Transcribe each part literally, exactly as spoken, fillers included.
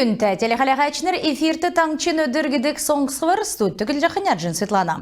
Күндтә телехәләһәчнр, эфирт «Таңһчин өдр» гидг соңсхвр. Студьд көдлҗәхнь Эрнҗән Светлана.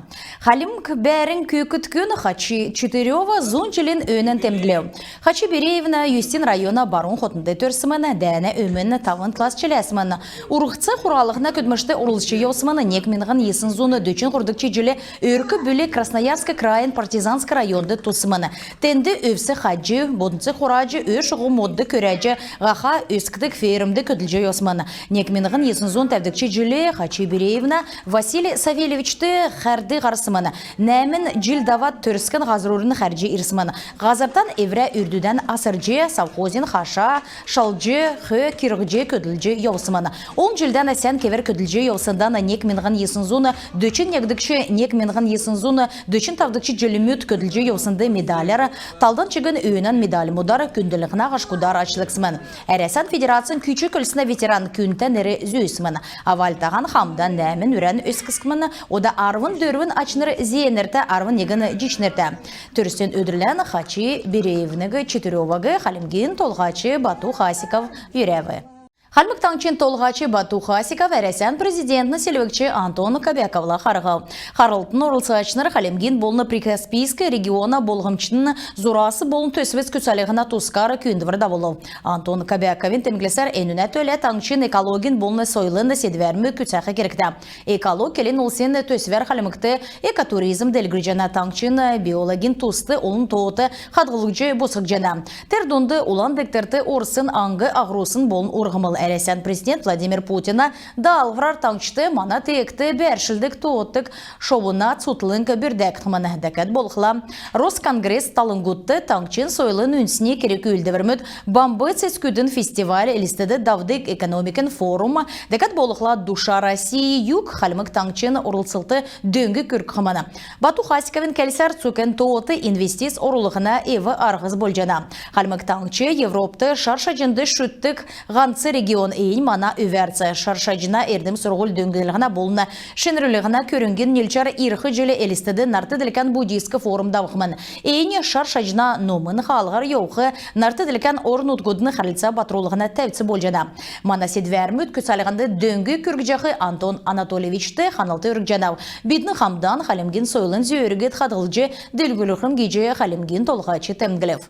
Хальмг бәәрн күүкд күн Хачи Читырева зун җилин өөнән темдглв. Хачи Биреевна Юстин района Барун хотнд төрсмн, дәәнә өмн тавн класс чиләсмн. Урһц хуралһна көдлмшт орлцҗ йовсмн. Нег миңһн йисн зун дөчн һурвдгч җил Өрк-бүл Красноярск крайин Партизанск районд туссмн. Тенд өвс хадҗ, боднц хураҗ, ө-шуһу модд көрәҗ, һаха өскдг фермд көдлҗ йовсмн. Нег миңһн йисн зун тавдгч җил Хачи Биреевна Василий Савельевичт хәрд һарсмн. Нәәмн җил давад төрскн һазрурн хәрҗ ирсмн. Һазртан эврә үрдүдән асрҗ, совхозин хаша шалҗ, хө кирһҗ көдлҗ йовсмн. Олн җилдән сән кевәр көдлҗ йовсндан нег миңһн йисн зун дөчн негдгч, нег миңһн йисн зун дөчн тавдгч җилмүд көдлҗ йовснд медаляр, талдан чигн өөнән медальмудар, күндллһнә һашкудар ачлгдсмн. Әрәсән Федерацин күч-көлснә ветеран күндтә нер зүүсмн. Авальтаһан хамдан нәәмн үрән өсксмн, ода арвн дөрвн ачнр зеенртә, арвн негн җичнртә. Төрсн өдрлән Хачи Биреевнг Читыреваг Хальмгин Толһач Бату Хасиков йөрәв. Хальмг Таңһчин Толһач Бату Хасиков Әрәсән Президентин селвгч Антон Кобяковла харһв. Харһлтин орлцачнр Хальмгин болн Прикаспийск региона болмҗин зурас болн төсвс күцәлһнә тускар күүндвр давулв. Антон Кобяковин темдглсәр, энүнә төлә таңһчин экологин болн сойлын седвәрмүд күцәх кергтә. «Эколог» келн-улсин төсвәр Хальмгт экотуризм делгрҗәнә. Таңһчин биологин туст олн тоот хадһлҗ босхгдҗана. Тер дунд Улан дегтрт орсн аң-аһрусн болн урһмл. Әрәсән Президент Владимир Путина даалһврар таңһчд мана теегт бәәршлдг тоотыг шовуна цутхлң бүрдәгдхмн. Дәкәд болхла, Росконгресс талвңгудт таңһчин сойлын үндсни керг-үүлдврмүд, бамб цецгүдин фестиваль, Элстд давдг экономикин форум, дәкәд болхла, «Душа России» юг Хальмг Таңһчин орлцлтд дөң күргхмн. Бату Хасиковин келсәр, цуг эн тоот инвестиц орулһна эв-арһс болҗана. Хальмг Таңһч Европд шар шаҗнд шүтдг һанц регион. Эн мана өвәрц. Шар шаҗна эрдм-сурһуль дөңнлһнә болн шинрүллһнә көрңгин нилчәр ирх җил Элстд нарт-делкән буддийск форум давхмн. Эн шар шаҗна номин хаалһар йовх нарт-делкән орн-нутгудын хәрлцә батрулһна тәвц болҗана. Мана седвәрмүд күцәлһнд дөң күргҗәх Антон Анатольевичт ханлт өргҗәнәв. Бидн хамдан хальмгин сойлын зөөригд хадһлҗ делгрүлхмн гиҗ Хальмгин Толһач темдглв.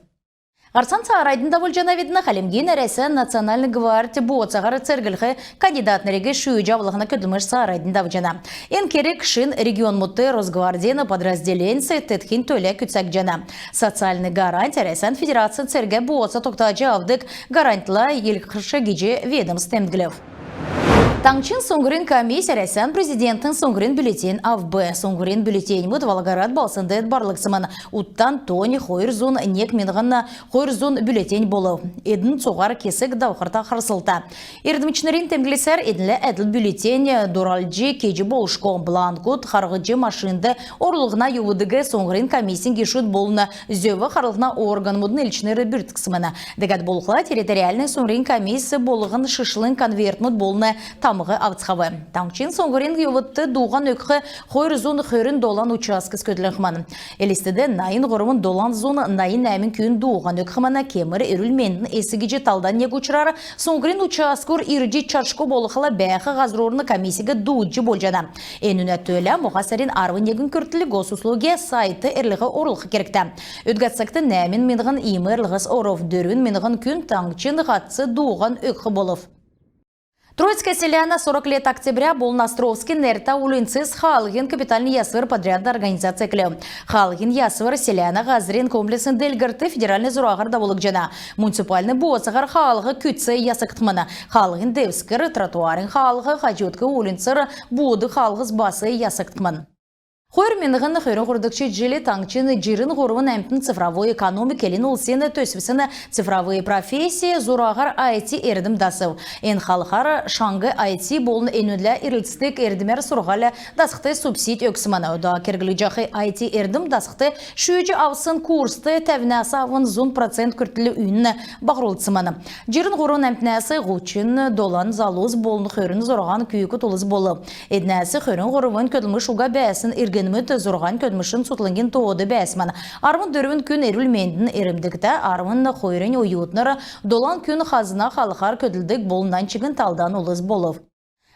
Һарцан цааранднь давулҗанавидн. Хальмгин Әрәсән Национальн гвардь бооцаһар церглх кандидатнриг шүүҗ авлһна көдлмш цааранднь давҗана. Эн керг шин регионмудт Росгвардин подразделеньс теткхин төлә күцәгдҗәнә. Социальн гаранть Әрәсән Федерацин цергә бооца тогтаҗ авдг гарантьла йилһхш гиҗ ведомств темдглв. Таңһчин суңһврин комисс Әрәсән Президентин суңһврин бюллетень авв. Суңһврин бюллетеньмүд Волгоград балһснд барлгдсмн. Утдан тонь хойр зун нег миңһн хойр зун бюллетень болв. Эдн цуһар кесг давхрта харслтта. Эрдмчнрин темдглсәр, эднлә әдл бюллетень доралҗ кеҗ болшго. Бланкуд харһҗ машинд орулһна йовудыг суңһврин комиссин гешүд болн зөв харлһна органмудын элчнр бүртксмн. Дәкәд болхла, территориальн суңһврин комисс болһн шишлң конвертмүд болн тамһ авцхав. Таңһчин суңһврин йовудт дууһан өгх хойр зун хөрн долан участкс көдлхмн. Элстд найн һурвн долан зун найн нәәмн күн дууһан өгхмн. Кемр эрүл-мендин эс гиҗ талдан нег учрар суңһврин участкур ирҗ чадшго болхла, бәәх һазрурн комиссиг дуудҗ болҗана. Энүнә төлә моһа сарин арвн негн күртл Госуслуги сайтд эрлһ орулх кергтә. Өдгә цагт нәәмн миңһн иим эрлһс орв. Дөрвн миңһн күн таңһчин һатц дууһан өгх болв. Троицкое селәнә, сорок лет Октября болн Островский нертә уульнцс хаалһин капитальн ясвр подрядн организац эклв. Хаалһин ясвр селәнә һазрин комплексн делгрлтд федеральн зураһар давулгдҗана. Муниципальн бооцаһар хаалһ күцц ясгдхмн. Хаалһин девскр, тротуарин хаалһ, хаҗудк уульнцр буудг хаалһс бас ясгдхмн. Хойр миңһн хөрн һурвдгч җил таңһчин «Җирн һурвн әмтн — цифровой экономик» келн-улсин төсвин «Цифровые профессии» зураһар I T эрдм дасв. Эн халхар шаңһ I T болн энүнлә ирлцдг эрдмәр сурһуль дасхд субсидь өгсмн. Ода керглгдҗәх I T эрдм дасхд шүүҗ авсн курст тәвнәс авн зун процент күртл үнн баһрулгдсмн. Җирн һурвн әмтнәс һучн долан залус болн хөрн зурһан күүкд улс болв. Эднәс хөрн һурвн көдлмш уга бәәсн ирг Энүнд зурһань көдлмшин цутхлңгин тоод бәәсмн. Арвн дөрвн күн эрүл-мендин эрмдгтә, арвн хойрнь оютнр, долан күн хазна халхар көдлдг болн нань чигн талдан улс болв.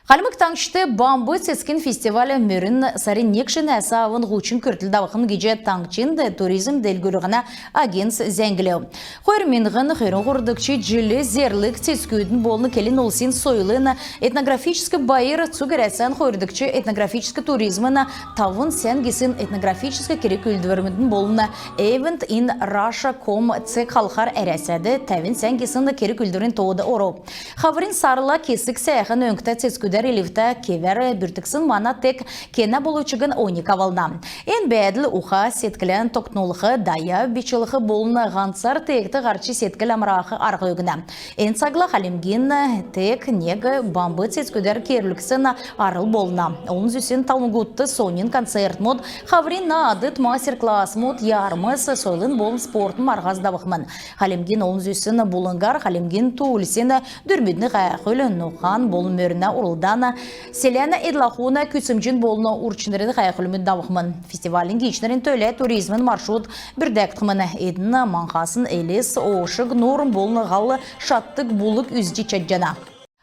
Хальмг Таңһчд Бамб цецгин фестиваль мөрн сарин нег шинәс авн һучн күртл давхмн гиҗ таңһчин туризм делгрүллһнә агентств зәңглв. Хойр миңһн хөрн һурвдгч җилд зерлг цецгүдин болн келн улсин сойлын этнографическ байр цуг Әрәсән хойрдгч этнографическ туризмин тавн сән гисн этнографическ керг-үүлдврмүдин болн Event in Russia ком цег халхар Әрәсәд тәвн сән гисн керг-үүлдврин тоод орв. Хаврин сарла кесг сәәхн өңгтә цецгүдәр илвтә кевәр бүртксн мана тег кенә болв чигн оньг авлна. Эн бәәдл уха-седклән тогтнулх, даяв бичлх болн һанцар теегт һарч седкл амрах арһ өгнә. Эн цагла Хальмгин тег нег Бамб цецгүдәр кеерүлгдсн арһ болна. Олн зүсн талвңгудт соньн концертмүд, хаврин наадд, мастер-классмуд, ярмс, сойлын болн спортын марһас давхмн. Хальмгин олн зүсн булңгар хальмгин туулсин дүрмүдин һәәхүл, нохан болн мөрнә урлдан, селәнә эдл-ахун күцәмҗин болн урчнрин һәәхүлмүд давхмн. Фестивалин гиичнрин төлә туризмин маршрут бүрдәгдхмн. Эдн Маңһсин Элс, Ошг нур болн һал шатдг булг үзҗ чадҗана.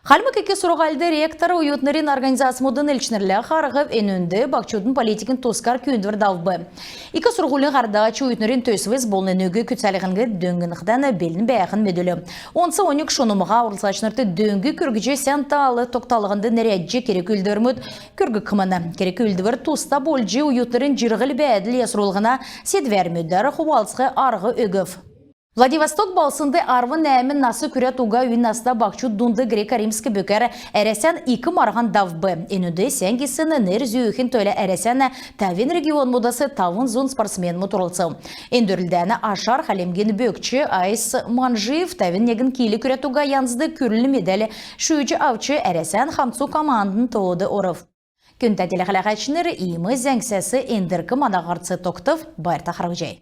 Хальмг ик сурһульд ректор оютнрин организацмудын элчнрлә харһв. Энүнд баһчудын политикин тускар күүндвр давв. Ик сурһулин һардач оютнрин төсвс болн энүг күцәлһиг дөңнхдән белн бәәхиг медүлв. Онц оньг шунмһа орлцачнрт дөң күргҗ, сән тал тогталһнд нерәдҗ керг-үүлдврмүд күргхмн. Керг-үүлдвр туста болҗ оютнрин җирһл-бәәдл ясрулһна седвәрмүдәр хувалцх арһ өгв. Владивосток балһснд арвн нәәмн нас күрәд уга үйин наста баһчуд дунд грек-римск бөкәр Әрәсән ик марһан давв. Энүнд сән гисн нер зүүхин төлә Әрәсән тәвн регионмудас тавн зун спортсменмүд орлцв. Эн дөрлдәнә ашар хальмгин бөкч Айс Манжиев тәвн негн кил күрәд уга янзд күрл медаль шүүҗ авч, Әрәсән хамцу командын тоод орв. Күндтә телехәләһәчнр, иим зәңгсәс эндрк мана һарц тогтв. Байрта харһцхай.